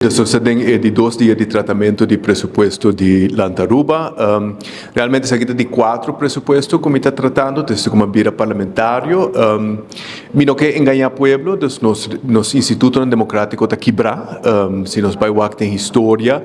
Dus nos ta den e di dos dia di tratamento di presupuesto di Land Aruba. Realmente esaki ta di cuatro presupuesto cu mi ta tratando desde cu mi a bira parlamentario. Mi no ke engaña pueblo, dus nos nos institutonan democratico ta kibra. Si nos bay wak den historia,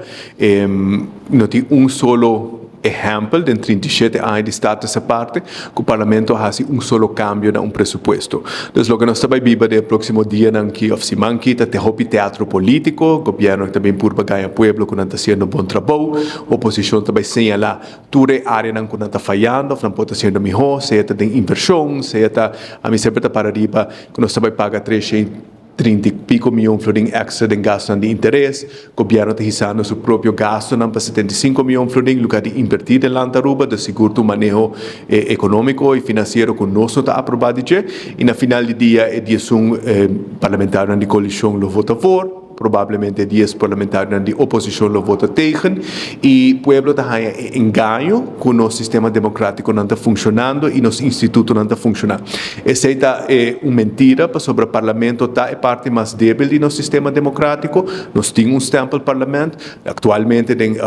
no tin un solo Ehèmpel, den 37 aña di Status Aparte, ku Parlamento a hasi un solo kambio na un presupuesto. Dus loke nos ta bai biba den e próksimo dianan ki òf siman ki ta te hopi teatro polítiko, gobièrnu ta bin purba gaña pueblo ku nan ta hasiendo bon trabou, oposishon ta bai señalá tur e áreanan ku nan ta fayando òf nan por ta hasiendo mihó, sea ta den invershon, sea ta, ami semper ta para riba ku nos ta bai paga 300. 30 i piko mion florin èkstra den gastunan di interes. Gobièrnu ta hisando su propio gastunan pa 75 mion florin lugá di invertí den Land Aruba. Dus sigur ta un maneho ekonómiko i finansiero ku nos no ta aprobá di dje. I na final di dia e 11 parlamentarionan di koalishon lo vota voor. Probablemente e 10 parlamentarionan di oposishon lo vota tegen. I pueblo ta haña e engaño ku nos sistema demokratikonan ta funshonando i nos institutonan ta funshoná. Esei ta e un mentira pasobra Parlamento ta e parti mas debil di nos sistema democratico. Nos tin un stempel parlament. Actualmente den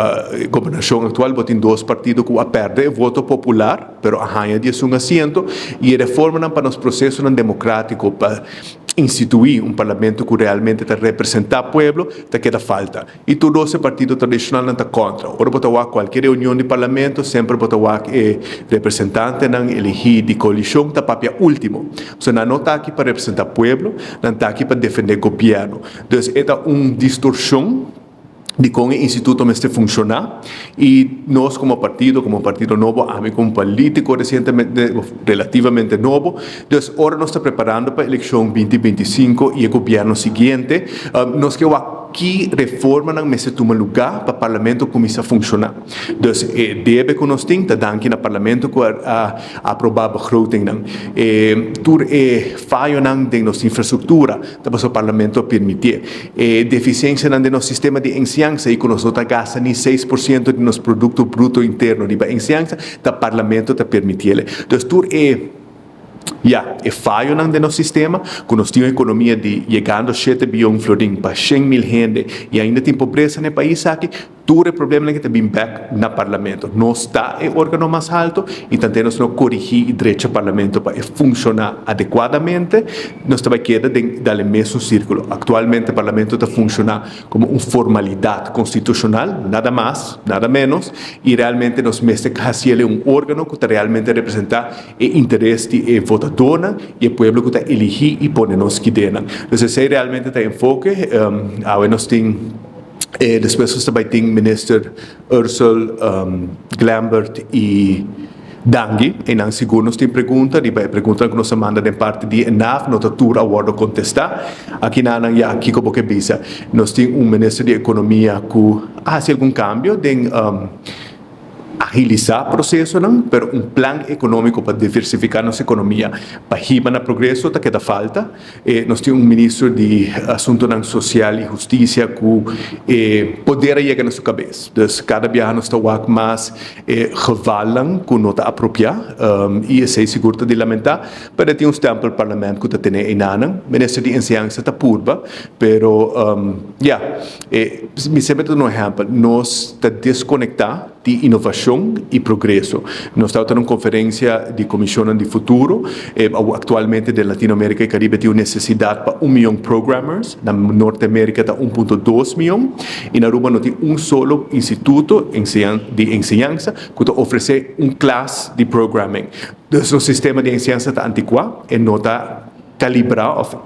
gobernacion actual bo tin dos partido cu a perde e voto popular pero a haña di esun asiento y e reformanan pa nos procesonan democratico pa institui un parlamento cu realmente ta representa pueblo ta keda falta. I tur dos e partido tradishonalnan ta kontra. Ora bo ta wak kualke reunion di parlamento, semper bo ta wak e representantenan eligí di koalishon ta papia último. So nan no ta aki pa representá pueblo, nan ta aki pa defendé gobièrnu. Dus e ta un distorshon di kon e instituto mester funshoná. I nos komo partido, komo Partido Nobo, ami komo polítiko resientemente, òf relativamente nobo, dus ora nos ta preparando pa elekshon 2025 i e gobièrnu siguiente, nos ke wak Ki reformanan mester tuma lugá pa Parlamento kuminsá funshoná? Dus e debe ku nos tin ta danki na Parlamento ku a aprobá begrotingnan. E tur e fayonan den nos infrastruktura ta pasobra Parlamento a permitié. E defisiensianan den nos sistema di enseñansa i ku nos no ta gasta ni 6% di nos produkto bruto interno riba enseñansa ta Parlamento ta permitiele. Dus tur e. Ya, e fayonan den nos sistema, ku nos tin un ekonomia di yegando shete biyon florin pa 100,000 hende i ainda tin pobresa na e pais aki, tur e problemanan aki ta bin bek na Parlamento. Nos ta e organo mas halto i tante nos no korigí i drecha Parlamento pa e funshoná adekuadamente, nos ta bai keda den dal e mesun sírkulo. Aktualmente Parlamento ta funshoná komo un formalidat konstitushonal, nada mas, nada ménos, i realmente nos mester hasiel e un organo ku ta realmente representá e interes di e votadornan i e pueblo ku ta eligí i pone nos kidenan. Dus esei realmente ta e enfoke. Awe nos tin e despues nos ta bai tin Minister Ursell Glembert i Dangui. Einan sigur nos tin pregunta riba e preguntanan ku nos a manda den parti di e NAf no ta tur a wòrdu kontestá. Akinanan ya kiko bo ke bisa? Nos tin un Minister di Ekonomia ku a hasi algun kambio den Agilisá prosesonan, pero un plan ekonómiko pa diversifiká nos ekonomia pa hiba na progreso ta keda falta. E nos tin un ministro di Asuntonan Sosial i Hustisia ku e poder a yega na su kabes. Dus kada biaha nos ta wak mas e gevalnan ku no ta apropiá i esei sigur ta di lamentá. Pero e tin un stempel parlament ku ta tene einanan. Minister di Enseñansa ta purba, pero ya. E, mi semper ta duna un ehèmpel, nos ta deskonektá di inovashon i progreso. Nos tabata na un konferensia di komishonnan di futuro, e aktualmente den Latinoamerika i Karibe tin un nesesidat pa un mion programmers, na Norteamerika ta 1.2 mion, i na Aruba no tin un solo instituto di enseñansa ku ta ofresé un klas di programming. Dus nos sistema di enseñansa ta antikuá, e no ta kalibrá òf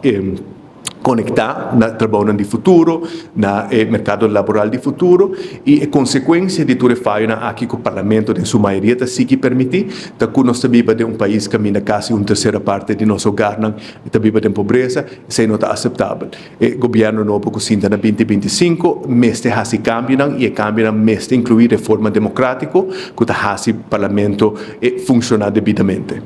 konektá na trabounan di futuro, na e merkado laboral di futuro i e konsekuensia di tur e fayonan aki ku Parlamento den su mayoria ta sigui permití ta ku nos ta biba den un pais kaminda kasi un tersera parte di nos hogarnan ta biba den pobresa. Esei no ta aseptabel. E gobièrnu nobo ku sinta na 2025 mester hasi kambionan i e kambionan mester inkluí reforma demokratiko ku ta hasi Parlamento funshoná debidamente.